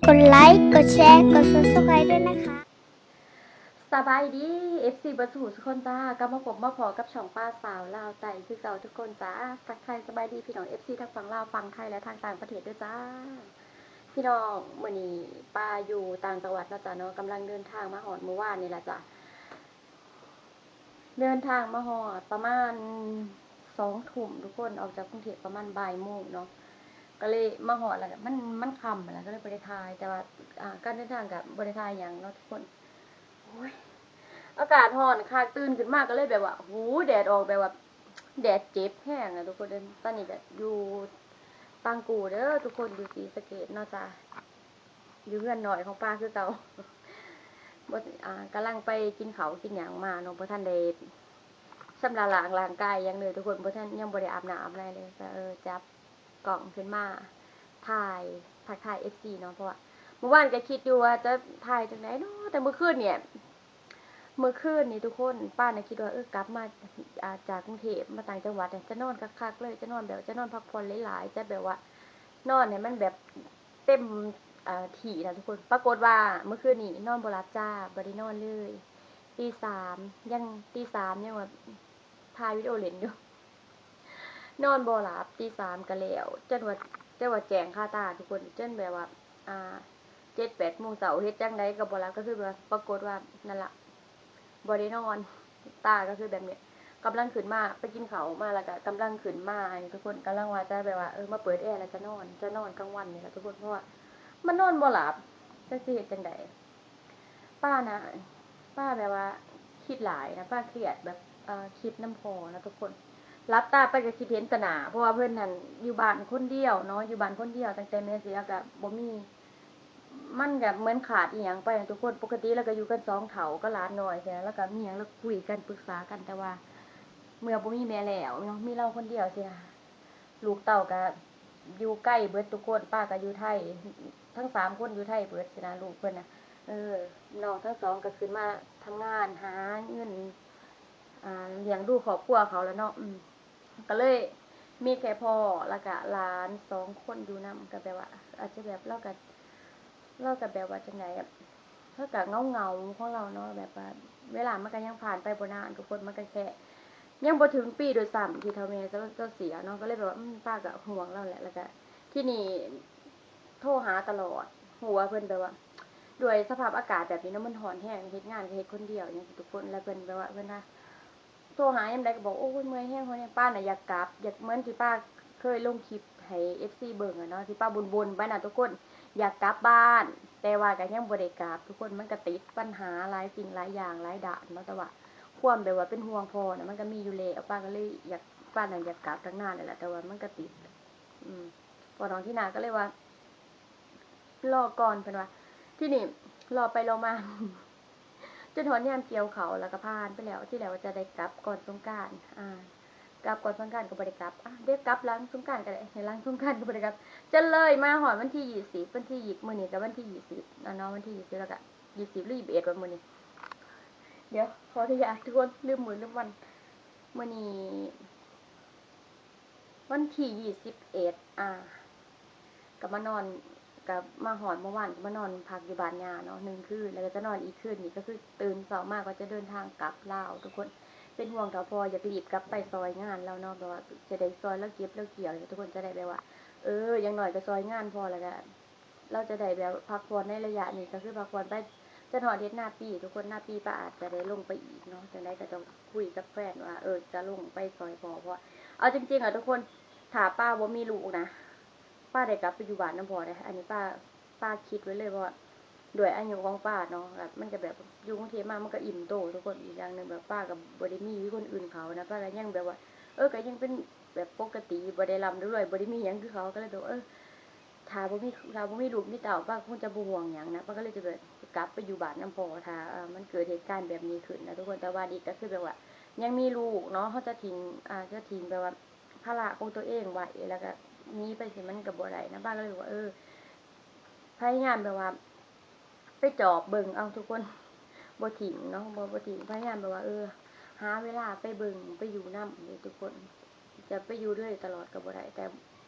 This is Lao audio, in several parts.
กดไลค์ กดแชร์ กด Subscribe ด้วยนะคะ ສະບາຍດີ ເອັຟຊີ ເບິດສູ່ສູ່ຄົນຈ້າ ກັບມາພົບມາພໍ້ກັບຊ່ອງປ້າສາວລາວໃຕ້ຄືເກົ່າທຸກຄົນຈ້າ. ທັກທາຍສະບາຍດີພີ່ນ້ອງ ເອັຟຊີ ທັງຝັ່ງລາວ ຝັ່ງໄທ ແລະ ທາງຕ່າງປະເທດເດີຈ້າ. ພີ່ນ້ອງ ມື້ນີ້ປ້າຢູ່ຕ່າງຈັງຫວັດເນາະຈ້າເນາະ, ກຳລັງເດີນທາງມາຮອດມື້ວານນີ້ລະຈ້າ. ເດີນທາງມາຮອດປະມານສອງທຸ່ມທຸກຄົນ, ອອກຈາກກຸງເທບປະມານບ່າຍໂມງເນາະ, ກໍເລີຍມາຮອດແລ້ວກໍມັນ ມັນຄ່ຳແລ້ວ ກໍເລີຍບໍ່ໄດ້ຖ່າຍ, ແຕ່ວ່າ ອ່າ ການເດີນທາງກໍບໍ່ໄດ້ຖ່າຍຫຍັງເນາະທຸກຄົນ. ໂອ້ຍ ອາກາດຮ້ອນຄັກ, ຕື່ນຂຶ້ນມາກໍເລີຍແບບວ່າ ໂຫ ແດດອອກ ແບບວ່າແດດເຈັບແຮງນະທຸກຄົນເອີຍ. ຕອນນີ້ກໍຢູ່ປາງກູເດີທຸກຄົນ, ຢູ່ສີສະເກດເນາະຈ້າ. ຢູ່ເຮືອນນ້ອຍຂອງປ້າຄືເກົ່າ. ບໍ່ ອ່າ ກຳລັງໄປກິນເຂົ້າກິນຫຍັງມາເນາະ, ບໍ່ທັນໄດ້ຊຳລະລ້າງຮ່າງກາຍຫຍັງເລີຍທຸກຄົນ, ບໍ່ທັນ ຍັງບໍ່ໄດ້ອາບນ້ຳອາບໃນເລີຍ. ກໍ ເອີ ຈັບກ້ອງຂຶ້ນມາຖ່າຍ ທັກທາຍ ເອັຟຊີ ເນາະ, ເພາະວ່າມື້ວານກໍຄິດຢູ່ວ່າຈະຖ່າຍຈັ່ງໃດເນາະ, ແຕ່ມື້ຄືນນີ້ ມື້ຄືນນີ້ທຸກຄົນ ປ້ານະຄິດວ່າ ເອີ ກັບມາ ອ່າ ຈາກກຸງເທບມາຕ່າງຈັງຫວັດ ຈະນອນຄັກໆເລີຍ, ຈະນອນແບບ ຈະນອນພັກຜ່ອນຫຼາຍໆ, ຈະແບບວ່ານອນໃຫ້ມັນແບບເຕັມ ເອີ ທີ່ນະທຸກຄົນ. ປາກົດວ່າມື້ຄືນນີ້ນອນບໍ່ຫຼັບຈ້າ, ບໍ່ໄດ້ນອນເລີຍ. ຕີສາມ ຍັງ ຕີສາມ ຍັງວ່າຖ່າຍວິດີໂອຫຼິ້ນຢູ່, ນອນບໍ່ຫຼັບ. ຕີສາມກໍແລ້ວ ຈົນວ່າ ຈົນວ່າແຈ້ງຄາຕາທຸກຄົນ, ຈົນແບບວ່າ ອ່າ ເຈັດແປດໂມງເຊົ້າ ເຮັດຈັ່ງໃດກໍບໍ່ຫຼັບ, ກໍຄືແບບວ່າປາກົດວ່ານັ້ນລະ ບໍ່ໄດ້ນອນ. ຕາກໍຄືແບບນີ້ ກຳລັງຂຶ້ນມາ ໄປກິນເຂົ້າມາ ແລ້ວກໍກຳລັງຂຶ້ນມາ ອັນນີ້ທຸກຄົນ ກຳລັງວ່າຈະແບບວ່າ ເອີ ມາເປີດແອ ແລ້ວຈະນອນ ຈະນອນກາງວັນນີ້ລະທຸກຄົນ, ເພາະວ່າມັນນອນບໍ່ຫຼັບ ຈັກຊິເຮັດຈັ່ງໃດ. ປ້ານະ ປ້າແບບວ່າຄິດຫຼາຍນະ, ປ້າຄຽດແບບ ເອີ ຄິດນຳພໍ່ນະທຸກຄົນ. ຫຼັບຕາໄປກໍຄິດເຫັນແຕ່ໜ້າ ເພາະວ່າເພິ່ນນັ້ນຢູ່ບ້ານຄົນດຽວເນາະ, ຢູ່ບ້ານຄົນດຽວ ຕັ້ງແຕ່ແມ່ເສຍກໍບໍ່ມີ ມັນກໍເໝືອນຂາດອີ່ຫຍັງໄປນະທຸກຄົນ. ປົກກະຕິລາວກໍຢູ່ກັນສອງເຖົ້າກັບຫຼານນ້ອຍຊີ້ນະ, ລາວກໍມີຫຍັງລາວກໍຄຸຍກັນປຶກສາກັນ, ແຕ່ວ່າເມື່ອບໍ່ມີແມ່ແລ້ວເນາະ ມີລາວຄົນດຽວຊີ້ນະ ລູກເຕົ້າກໍຢູ່ໄກເບິດທຸກຄົນ, ປ້າກໍຢູ່ໄທ ທັງສາມຄົນຢູ່ໄທເບິດຊີ້ນະ ລູກເພິ່ນນະ. ເອີ ນ້ອງທັງສອງກໍຂຶ້ນມາທຳງານຫາເງິນ ອ່າ ລ້ຽງດູຄອບຄົວເຂົາລະເນາະ. ອືມ ກໍເລີຍມີແຄ່ພໍ່ ແລ້ວກະຫຼານສອງຄົນຢູ່ນຳ, ກໍແບບວ່າ ອາດຈະແບບ ລາວກະ ລາວກະແບບວ່າຈັ່ງໃດ ລາວກະເຫງົາໆຂອງລາວເນາະ, ແບບວ່າເວລາມັນກະຍັງຜ່ານໄປບໍ່ນານທຸກຄົນ, ມັນກະແຄ່ຍັງບໍ່ເຖິງປີດ້ວຍຊ້ຳທີ່ເຖົ້າແມ່ລາວເສຍເນາະ, ກໍເລີຍແບບວ່າ ອືມ ປ້າກະຫ່ວງລາວແຫຼະ. ແລ້ວກະທີນີ້ໂທຫາຕະຫຼອດ, ຮູ້ວ່າເພິ່ນແບບວ່າ ດ້ວຍສະພາບອາກາດແບບນີ້ເນາະ, ມັນຮ້ອນແຮງ, ເຮັດງານກໍເຮັດຄົນດຽວຫຍັງຊີ້ທຸກຄົນ, ແລ້ວເພິ່ນແບບວ່າ ເພິ່ນວ່າ ໂທຫາຍາມໃດກໍບອກ ໂອ້ຍ ເມື່ອຍແຮງ ຮ້ອນແຮງ. ປ້ານະຢາກກັບ ຢາກ ເໝືອນທີ່ປ້າເຄີຍລົງຄລິບໃຫ້ເອັຟຊີເບິ່ງອະເນາະ, ທີ່ປ້າບົ່ນໆໄປນະທຸກຄົນ, ຢາກກັບບ້ານ ແຕ່ວ່າກໍຍັງບໍ່ໄດ້ກັບທຸກຄົນ, ມັນກໍຕິດບັນຫາຫຼາຍສິ່ງຫຼາຍຢ່າງຫຼາຍດ້ານເນາະ. ແຕ່ວ່າຄວາມແບບວ່າເປັນຫ່ວງພໍ່ນະ ມັນກໍມີຢູ່ແລ້ວ, ປ້າກໍເລີຍຢາກ ປ້ານັ້ນຢາກກັບຕັ້ງນານແລ້ວແຫຼະ, ແຕ່ວ່າມັນກໍຕິດ ອືມ ພໍ່ນ້ອງທີນາກໍເລີຍວ່າ ລໍກ່ອນ ເພິ່ນວ່າ. ທີນີ້ລໍໄປລໍມາ ຈົນຮອດຍາມກ່ຽວເຂົ້າ ແລ້ວກໍຜ່ານໄປແລ້ວ. ທີແລກວ່າຈະໄດ້ກັບກ່ອນສົງການ ອ່າ ກັບກ່ອນສົງການກໍບໍ່ໄດ້ກັບ, ອ່າ ດຽວກັບຫຼັງສົງການກໍໄດ້, ໃນຫຼັງສົງການກໍບໍ່ໄດ້ກັບ, ຈົນເລີຍມາຮອດວັນທີຊາວ ວັນທີຊາວ ມື້ນີ້ກໍວັນທີຊາວ ອ່າ ເນາະ, ວັນທີຊາວ ແລ້ວກໍຊາວ ຫຼືຊາວເອັດ ວ່າມື້ນີ້. ດຽວ ຂໍອະນຸຍາດທຸກຄົນ ລືມມື້ລືມວັນ. ມື້ນີ້ ວັນທີຊາວເອັດ ອ່າ ກໍມານອນ ກໍມາຮອດມື້ວານ ກໍມານອນພັກຢູ່ບ້ານຍ່າເນາະ ໜຶ່ງຄືນ, ແລ້ວກໍຈະນອນອີກຄືນນີ້ ກໍຄືຕື່ນເຊົ້າມາກໍຈະເດີນທາງກັບລາວທຸກຄົນ. ເປັນຫ່ວງເຖົ້າພໍ່ ຢາກລີບກັບໄປຊ່ອຍງານລາວເນາະ, ແບບວ່າຈະໄດ້ຊ່ອຍລາວເກັບລາວກ່ຽວ ທຸກຄົນຈະໄດ້ແບບວ່າ ເອີ ຢ່າງໜ້ອຍກໍຊ່ອຍງານພໍ່ ແລ້ວກໍ ລາວຈະໄດ້ແບບພັກຜ່ອນໃນໄລຍະນີ້ ກໍຄືພັກຜ່ອນໄປ ຈະຮອດເຮັດນາປີທຸກຄົນ, ນາປີປ້າອາດຈະໄດ້ລົງໄປອີກເນາະ. ຈັ່ງໃດກໍຕ້ອງຄຸຍກັບແຟນວ່າ ເອີ ຈະລົງໄປຊ່ອຍພໍ່, ເພາະວ່າເອົາຈິງໆອະທຸກຄົນ ຖ້າປ້າບໍ່ມີລູກນະ ປ້າໄດ້ກັບໄປຢູ່ບ້ານນຳພໍ່ເດ້. ອັນນີ້ປ້າ ປ້າຄິດໄວ້ເລີຍ, ເພາະວ່າດ້ວຍອາຍຸຂອງປ້າເນາະ ແບບມັນກໍແບບຢູ່ກຸງເທບມາມັນກໍອີ່ມໂຕທຸກຄົນ. ອີກຢ່າງໜຶ່ງແບບປ້າກໍບໍ່ໄດ້ມີຄືຄົນອື່ນເຂົານະ, ປ້າກໍຍັງແບບວ່າ ເອີ ກໍຍັງເປັນແບບປົກກະຕິ ບໍ່ໄດ້ລ່ຳລວຍ ບໍ່ໄດ້ມີຫຍັງຄືເຂົາ, ກໍເລີຍແບບ ເອີ ຖ້າບໍ່ມີ ຖ້າບໍ່ມີລູກມີເຕົ້າ ປ້າກໍຄົງຈະບໍ່ຫ່ວງຫຍັງນະ, ປ້າກໍເລີຍຈະແບບກັບໄປຢູ່ບ້ານນຳພໍ່ ຖ້າ ເອີ ມັນເກີດເຫດການແບບນີ້ຂຶ້ນນະທຸກຄົນ. ແຕ່ວ່າດີກໍຄືແບບວ່າຍັງມີລູກເນາະ, ເຮົາຈະຖິ້ມ ອ່າ ຈະຖິ້ມແບບວ່າພາລະຂອງຕົວເອງໄວ້ ແລ້ວກໍໜີໄປຊີ້ ມັນກໍບໍ່ໄດ້ນະ. ປ້າກໍເລີຍວ່າ ເອີ ພະຍາຍາມແບບວ່າ ໄປຈອບເບິ່ງເອົາທຸກຄົນ, ບໍ່ຖິ້ມເນາະ ບໍ່ ບໍ່ຖິ້ມ, ພະຍາຍາມແບບວ່າ ເອີ ຫາເວລາໄປເບິ່ງ ໄປຢູ່ນຳເດ້ທຸກຄົນ. ຈະໄປຢູ່ເລື້ອຍຕະຫຼອດກໍບໍ່ໄດ້, ແຕ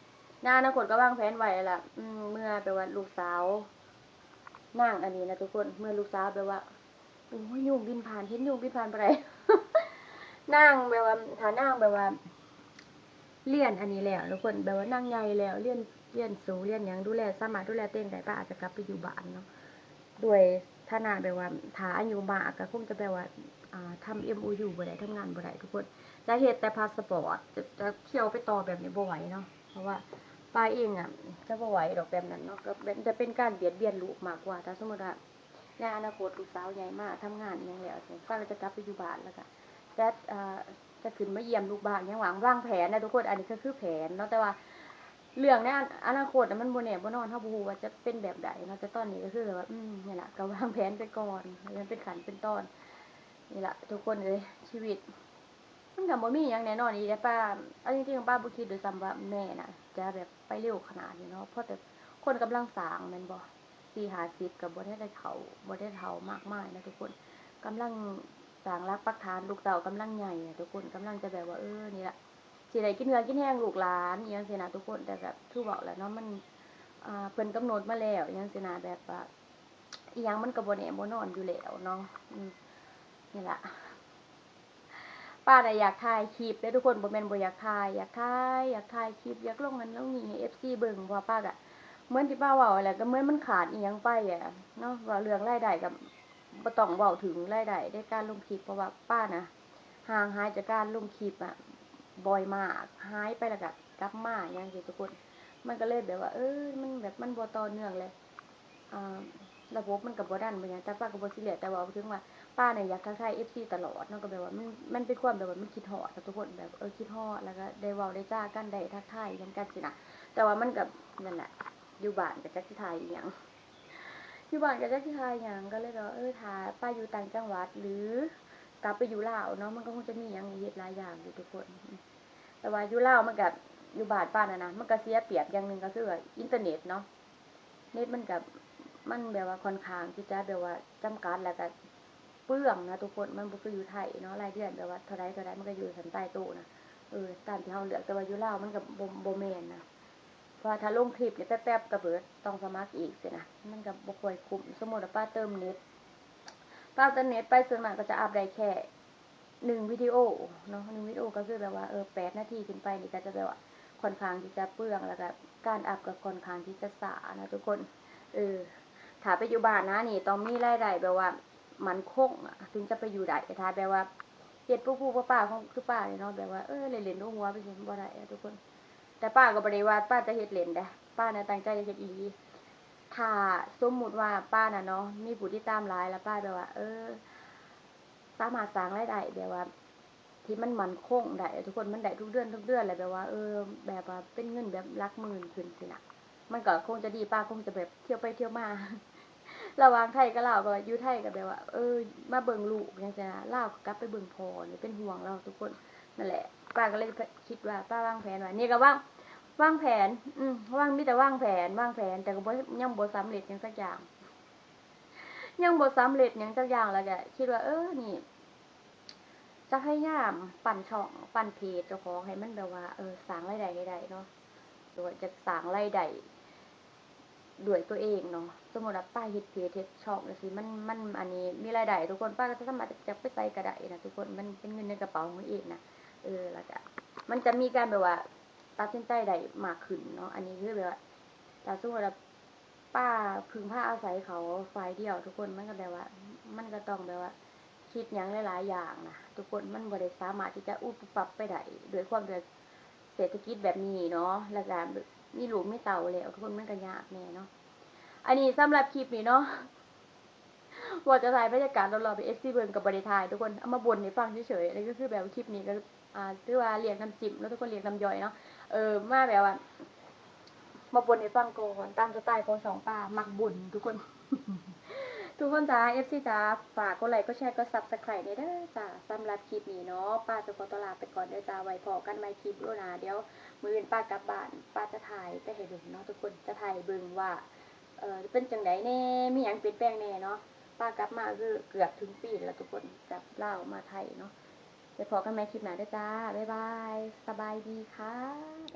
່ໃນອະນາຄົດກໍວາງແຜນໄວ້ແລ້ວ ອືມ ເມື່ອແບບວ່າລູກສາວ ນາງອັນນີ້ນະທຸກຄົນ ເມື່ອລູກສາວແບບວ່າ ໂອ້ຍ ຍຸງບິນຜ່ານ ເຫັນຍຸງບິນຜ່ານບໍ່ໄດ້ ນາງແບບວ່າ ຖ້ານາງແບບວ່າ ຮຽນອັນນີ້ແລ້ວທຸກຄົນ ແບບວ່ານາງໃຫຍ່ແລ້ວ ຮຽນ ຮຽນສູງ ຮຽນຫຍັງ ດູແລ ສາມາດດູແລຕົວເອງໄດ້ ປ້າອາດຈະກັບໄປຢູ່ບ້ານເນາະ ດ້ວຍຖານະແບບວ່າ ຖ້າອາຍຸມາກກໍຄົງຈະແບບວ່າ ອ່າ ທຳ ເອັມໂອຢູ ບໍ່ໄດ້ ທຳງານບໍ່ໄດ້ທຸກຄົນ ຈະເຮັດແຕ່ພາສະປອດ ຈະ ຈະທ່ຽວໄປຕໍ່ແບບນີ້ບໍ່ໄຫວເນາະ ເພາະວ່າປ້າເອງອະຈະບໍ່ໄຫວດອກແບບນັ້ນເນາະ ກໍແບບ ຈະເປັນການບຽດບຽນລູກມາກກວ່າ ຖ້າສົມມຸດວ່າ ໃນອະນາຄົດລູກສາວໃຫຍ່ມາທຳງານອີ່ຫຍັງແລ້ວ ກໍລະຈະກັບໄປຢູ່ບ້ານ ແລ້ວກໍຈັດ ອ່າ ຈະຂຶ້ນມາຢ້ຽມລູກບ້າງຫຍັງຫວ່າງ ວາງແຜນນະທຸກຄົນ ອັນນີ້ກໍຄືແຜນເນາະ ແຕ່ວ່າເລື່ອງໃນອະນາຄົດນະ ມັນບໍ່ແນ່ບໍ່ນອນ ເຮົາບໍ່ຮູ້ວ່າຈະເປັນແບບໃດເນາະ ແຕ່ຕອນນີ້ກໍຄືແບບວ່າ ອືມ ນີ້ລະ ກໍວາງແຜນໄປກ່ອນ ໃຫ້ມັນເປັນຂັ້ນເປັນຕອນ ນີ້ລະທຸກຄົນເອີຍ ຊີວິດ ມັນກໍບໍ່ມີຫຍັງແນ່ນອນອີ່ຫຼີເດ້ປ້າ ເອົາຈິງໆ ປ້າບໍ່ຄິດດ້ວຍຊ້ຳວ່າແມ່ນະ ຈະແບບໄປເລັວຂະໜາດນີ້ເນາະ ເພາະແຕ່ຄົນກຳລັງສ້າງແມ່ນບໍ່ ສີ່ຫ້າສິບກໍບໍ່ໄດ້ເຖົ້າ ບໍ່ໄດ້ເຖົ້າມາກມາຍນະທຸກຄົນ ກຳລັງສ້າງຫຼັກປັກຖານ ລູກເຕົ້າກຳລັງໃຫຍ່ນະທຸກຄົນ ກຳລັງຈະແບບວ່າ ເອີ ນີ້ລະ ຊິໄດ້ກິນເຫື່ອກິນແຮງລູກຫຼານອີ່ຫຍັງຊີ້ນະທຸກຄົນ ແຕ່ກໍຄືເວົ້າແຫຼະເນາະ ມັນ ອ່າ ເພິ່ນກຳນົດມາແລ້ວອີ່ຫຍັງຊີ້ນະ ແບບວ່າ ອີ່ຫຍັງມັນກໍບໍ່ແນ່ບໍ່ນອນຢູ່ແລ້ວເນາະ ອືມ ນີ້ລະ ປ້ານະຢາກຖ່າຍຄລິບເດ້ທຸກຄົນ ບໍ່ແມ່ນບໍ່ຢາກຖ່າຍ ຢາກຖ່າຍ ຢາກຖ່າຍຄລິບ ຢາກລົງນັ້ນລົງນີ້ໃຫ້ເອັຟຊີເບິ່ງ ເພາະວ່າປ້າກະ ເໝືອນທີ່ປ້າເວົ້າແຫຼະ ກໍເໝືອນມັນຂາດອີ່ຫຍັງໄປອະເນາະ ເວົ້າເລື່ອງລາຍໄດ້ກໍບໍ່ຕ້ອງເວົ້າເຖິງລາຍໄດ້ໃນການລົງຄລິບ ເພາະວ່າປ້ານະຫ່າງຫາຍຈາກການລົງຄລິບອະ ບ່ອຍມາກ ຫາຍໄປແລ້ວກໍກັບມາຫຍັງຊີ້ທຸກຄົນ ມັນກໍເລີຍແບບວ່າ ເອີ ມັນແບບມັນບໍ່ຕໍ່ເນື່ອງແຫຼະ ອ່າ ລະບົບມັນກໍບໍ່ດັນບໍ່ຫຍັງ ແຕ່ປ້າກໍບໍ່ຊີຣຽສ ແຕ່ເວົ້າເຖິງວ່າປ້ານີ້ຢາກທັກທາຍເອັຟຊີຕະຫຼອດເນາະ ກໍແບບວ່າມັນ ມັນເປັນຄວາມແບບວ່າມັນຄິດຮອດນະທຸກຄົນ ແບບ ເອີ ຄິດຮອດ ແລ້ວກໍໄດ້ເວົ້າໄດ້ຈາກັນ ໄດ້ທັກທາຍຫຍັງກັນຊີ້ນະ ແຕ່ວ່າມັນກໍນັ້ນແຫຼະ ຢູ່ບ້ານກໍຈັກຊິຖ່າຍອີ່ຫຍັງ ຢູ່ບ້ານກໍຈັກຊິຖ່າຍຫຍັງ ກໍເລີຍແບບວ່າ ເອີ ຖ້າໄປຢູ່ຕ່າງຈັງຫວັດ ຫຼື ກັບໄປຢູ່ລາວເນາະ ມັນກໍຄົງຈະມີຫຍັງໃຫ້ເຮັດຫຼາຍຢ່າງຢູ່ທຸກຄົນ ແຕ່ວ່າຢູ່ລາວມັນກໍ ຢູ່ບ້ານປ້ານະນະ ມັນກໍເສຍປຽບຢ່າງໜຶ່ງ ກໍຄືວ່າອິນເຕີເນັດເນາະ ເນັດມັນກໍ ມັນແບບວ່າຄ່ອນຂ້າງທີ່ຈະແບບວ່າຈຳກັດ ແລ້ວກໍເປືອງນະທຸກຄົນ ມັນບໍ່ຄືຢູ່ໄທເນາະ ລາຍເດືອນແບບວ່າເທົ່າໃດເທົ່າໃດ ມັນກໍຢູ່ຊັ້ນໃຕ້ໂຕະນະ ເອີ ຕາມທີ່ເຮົາເລືອກ ແຕ່ວ່າຢູ່ລາວມັນກໍບໍ່ ບໍ່ແມ່ນນະ ເພາະວ່າຖ້າລົງຄລິບນີ້ແປັບໆກໍເບີດ ຕ້ອງສະໝັກອີກຊີ້ນະ ມັນກໍບໍ່ຄ່ອຍຄຸ້ມ ສົມມຸດວ່າປ້າເຕີມເນັດ ປ້າເຕີມເນັດໄປ ສ່ວນມາກກໍຈະອັບໄດ້ແຄ່ ໜຶ່ງວິດີໂອເນາະ ໜຶ່ງວິດີໂອກໍຄືແບບວ່າ ເອີ ແປດນາທີຂຶ້ນໄປນີ້ ກໍຈະແບບວ່າຄ່ອນຂ້າງທີ່ຈະເປືອງ ແລ້ວກໍການອັບກໍຄ່ອນຂ້າງທີ່ຈະຊ້ານະທຸກຄົນ ເອີ ຖ້າໄປຢູ່ບ້ານນະນີ້ ຕ້ອງມີລາຍໄດ້ແບບວ່າໝັ້ນຄົງອະ ເຖິງຈະໄປຢູ່ໄດ້ ຖ້າແບບວ່າເຮັດປູໆປ້າໆ ຂອງຄືປ້ານີ້ເນາະ ແບບວ່າ ເອີ ເຫຼັ້ນໆຫົວໆ ໄປຊີ້ ບໍ່ໄດ້ອະທຸກຄົນ ແຕ່ປ້າກໍບໍ່ໄດ້ວ່າປ້າຈະເຮັດເຫຼັ້ນເດ້ ປ້ານະຕັ້ງໃຈເຮັດອີ່ຫຼີ ຖ້າສົມມຸດວ່າປ້ານະເນາະ ມີຜູ້ຕິດຕາມຫຼາຍ ແລ້ວປ້າແບບວ່າ ເອີ ສາມາດສ້າງລາຍໄດ້ແບບວ່າທີ່ມັນໝັ້ນຄົງໄດ້ ທຸກຄົນ ມັນໄດ້ທຸກເດືອນ ທຸກເດືອນ ແລ້ວແບບວ່າ ເອີ ແບບວ່າເປັນເງິນແບບຫຼັກໝື່ນຂຶ້ນຊີ້ນະ ມັນກໍຄົງຈະດີ ປ້າຄົງຈະແບບທ່ຽວໄປທ່ຽວມາ ລະຫວ່າງໄທກັບລາວ ແບບວ່າຢູ່ໄທກໍແບບວ່າ ເອີ ມາເບິ່ງລູກຫຍັງຊີ້ນະ ລາວກໍກັບໄປເບິ່ງພໍ່ນີ້ ເປັນຫ່ວງລາວທຸກຄົນ ນັ້ນແຫຼະ ປ້າກໍເລີຍຄິດວ່າ ປ້າວາງແຜນວ່າ ນີ້ກໍວາງ ວາງແຜນ ອືມ ວາງ ມີແຕ່ວາງແຜນ ວາງແຜນ ແຕ່ກໍບໍ່ ຍັງບໍ່ສຳເລັດຫຍັງຈັກຢ່າງ ຍັງບໍ່ສຳເລັດຫຍັງຈັກຢ່າງ ແລ້ວກະຄິດວ່າ ເອີ ນີ້ ຈະພະຍາຍາມປັ້ນຊ່ອງ ປັ້ນເພຈເຈົ້າຂອງໃຫ້ມັນແບບວ່າ ເອີ ສ້າງລາຍໄດ້ໃຫ້ໄດ້ເນາະ ຫຼືວ່າຈະສ້າງລາຍໄດ້ດ້ວຍຕົວເອງເນາະ ສົມມຸດວ່າປ້າເຮັດເພຈເຮັດຊ່ອງຈັ່ງຊີ້ ມັນ ມັນ ອັນນີ້ ມີລາຍໄດ້ທຸກຄົນ ປ້າກໍສາມາດຈະໄປໃສກໍໄດ້ນະທຸກຄົນ ມັນເປັນເງິນໃນກະເປົາຂອງເອງນະ ເອີ ແລ້ວກະມັນຈະມີການແບບວ່າ ຕັດສິນໃຈໄດ້ມາກຂຶ້ນເນາະ ອັນນີ້ຄືແບບວ່າ ຖ້າສົມມຸດວ່າປ້າເພິ່ງພາອາໄສເຂົາຝ່າຍດຽວ ທຸກຄົນ ມັນກໍແບບວ່າ ມັນກໍຕ້ອງແບບວ່າຄິດຫຍັງຫຼາຍໆຢ່າງນະ ທຸກຄົນ ມັນບໍ່ໄດ້ສາມາດທີ່ຈະອຸບປັບໄປໄດ້ ດ້ວຍຄວາມທີ່ເສດຖະກິດແບບນີ້ເນາະ ແລ້ວກໍມີລູກມີເຕົ້າແລ້ວ ທຸກຄົນ ມັນກໍຍາກແດ່ເນາະ ອັນນີ້ສຳລັບຄລິບນີ້ເນາະ ວ່າຈະຖ່າຍບັນຍາກາດລອບໆໃຫ້ເອັຟຊີເບິ່ງກໍບໍ່ໄດ້ຖ່າຍທຸກຄົນ ເອົາມາບົ່ນໃຫ້ຟັງເສີຍໆ ອັນນີ້ກໍຄືແບບວ່າຄລິບນີ້ກໍ ອ່າ ຖືວ່າລຽກນ້ຳຈິ້ມເນາະ ທຸກຄົນ ລຽກນ້ຳຍ່ອຍເນາະ ເອີ ມາແບບວ່າ ມາບົ່ນໃຫ້ຟັງກ່ອນ ຕາມສະໄຕຂອງຊ່ອງປ້າ ມັກບົ່ນທຸກຄົນ ທຸກຄົນຈ້າ ເອັຟຊີຈ້າ ຝາກກົດໄລກົດແຊ ກົດຊັບສະໄຄຣບແດ່ເດີຈ້າ ສຳລັບຄລິບນີ້ເນາະ ປ້າຈະຂໍຕົວລາໄປກ່ອນເດີຈ້າ ໄວ້ພໍ້ກັນໃໝ່ຄລິບໂລໜ້າ ດຽວມື້ອື່ນປ້າກັບບ້ານ ປ້າຈະຖ່າຍໄປໃຫ້ເບິ່ງເນາະ ທຸກຄົນ ຈະຖ່າຍໃຫ້ເບິ່ງວ່າ ເອີ ເປັນຈັ່ງໃດແດ່ ມີຫຍັງປ່ຽນແປງແດ່ເນາະ ປ້າກັບມາຄືເກືອບເຖິງປີແລ້ວທຸກຄົນ ກັບລາວມາໄທເນາະ ໄປພໍ້ກັນໃໝ່ຄລິບໜ້າເດີຈ້າ ບາຍບາຍ ສະບາຍດີຄ່ະ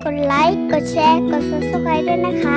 ກົດໄລ ກົດແຊ ກົດຊັບສະໄຄຣບດ້ວຍນະຄະ.